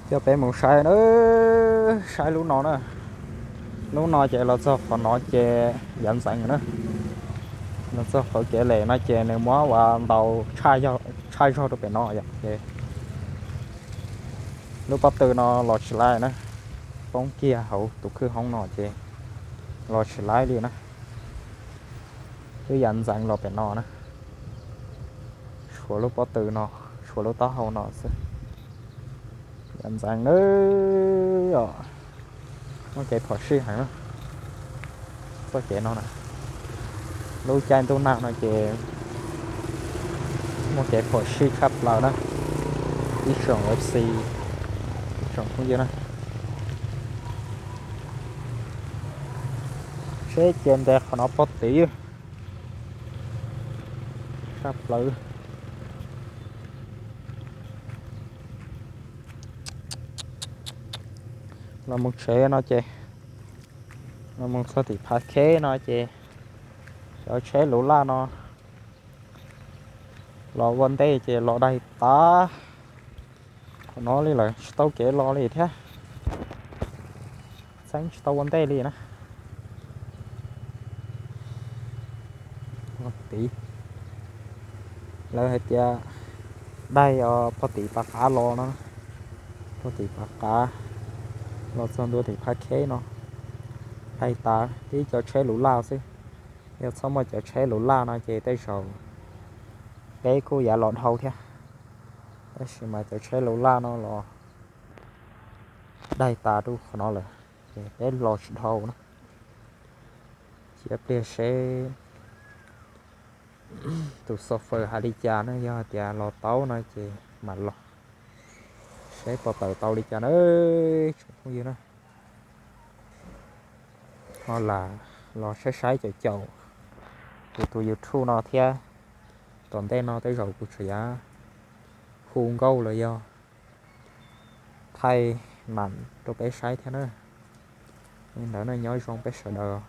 Coj peb mus saib na, saib lub no na. Lub no ces los txog qhov no ces yav ntxeev na. Los txog qhov kev lem no ces nws muab ua ntau tshaj zog rau pem no yom. Ces lub pob tw no los tsis laib na, poob kiag hauv tus khwj hoob no ces los tsis laib li na. Twb yav ntxeev los pem no na, tshuav lub pob tw no, tshuav lub taub hau no xwb. Yav ntxeev na, muaj kev phom sij heev na. Txoj kev no na, lub caij ntuj nag no ces muaj kev phom sij tshaj plaws na. Ib tsoom F C, ib tsoom phooj ywg na, seb cia ntes qhov no pog tid tshaj plaws. Los mus tsev no ces, los mus txog tim Phav Kheb no ces cov tsheb luv laj no los ua ntej ces los daig tas qhov no li lawm, tsis tau kev los li thiab. Txheeb tsis tau ua ntej li na. Tid, lawv hais tias daig os, pog tim Pav Qav los no, pog tim Pav Qav los txog ntua tim Phav Kheb no, daig tas tib cov tsheb luv laj xwb. Yog txhob muaj cov tsheb luv laj no ces tej zaum peb kuj yuav los dhau thiab. Tab sis mas cov tsheb luv laj no los daig tas rau qhov no lawm, ces peb los tsis dhau na. Cia pliag seb tus xo fawm hais li cas na, yog hais tias los tau no ces mam los, seb puas tawm tau li cas na, tsoom phooj ywg na. Ho lam los saib saib caum caum kuv tus YouTube no thiab. Tom ntej no tej zaum kuv tseem yuav hu nkauj los yog thaij mam rau peb saib thiab na. Li ntawd na, nyob zoo peb sawv daws.